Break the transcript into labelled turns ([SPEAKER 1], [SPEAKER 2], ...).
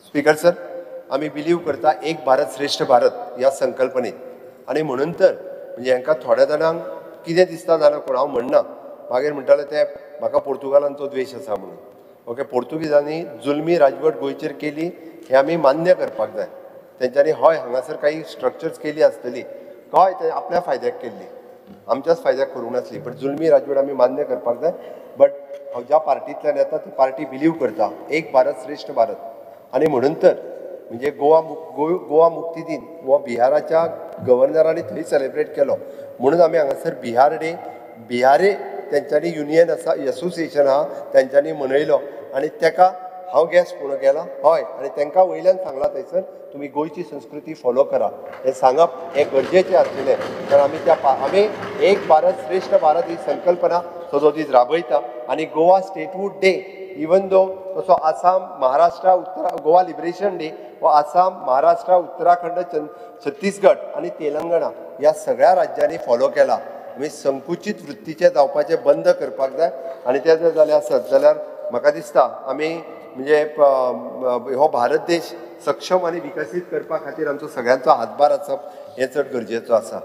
[SPEAKER 1] Speaker sir, आमी believe करता एक भारत श्रेष्ठ भारत ह्या संकल्पनेत आनी म्हणून तर म्हणजे हांकां थोड्या जाणांक कितें दिसता जाणा कोण, हांव म्हणना, मागीर म्हणटाले ते म्हाका पोर्तुगालांचो द्वेश आसा म्हणून. ओके, पोर्तुगीजांनी जुलमी राजवट गोंयचेर केली हें आमी मान्य करपाक जाय. तेंच्यांनी हय हांगासर काही स्ट्रक्चर्स केली आसतली, हय ते आपल्या फायद्याक केल्ली, आमच्याच फायद्याक करूंक नासली, बट जुलमी राजवट आमी मान्य करपाक जाय. बट हांव ज्या पार्टींतल्यान येता ती पार्टी बिलीव करता एक भारत श्रेष्ठ भारत आनी म्हणून तर म्हणजे गोवा मुक्ती दिन हो बिहाराच्या गव्हर्नरांनी थंय सेलिब्रेट केलो म्हणून आमी हांगासर बिहार डे, बिहारे तेंच्यांनी युनियन आसा, एसोसिएशन आहा, तेंच्यांनी मनयलो आनी तेका हांव गॅस म्हणून गेला हय, आनी तेंकां वयल्यान सांगलां थंयसर तुमी गोंयची संस्कृती फॉलो करा, हें सांगप हें गरजेचें आशिल्लें. कारण आमी त्या आमी एक भारत श्रेष्ठ भारत ही संकल्पना सदोदीत राबयता आनी Goa statehood day even though तसो आसाम, महाराष्ट्र, गोवा लिबरेशन डे हो आसाम, महाराष्ट्र, उत्तराखंड, छत्तीसगड आनी तेलंगणा ह्या सगळ्या राज्यांनी फॉलो केला. आमी संकुचीत वृत्तीचें जावपाचें बंद करपाक जाय आनी तें जर जालें आसत जाल्यार म्हाका दिसता आमी म्हणजे हो भारत देश सक्षम आनी विकसीत करपा खातीर आमचो सगळ्यांचो हातभार आसप हें चड गरजेचो आसा.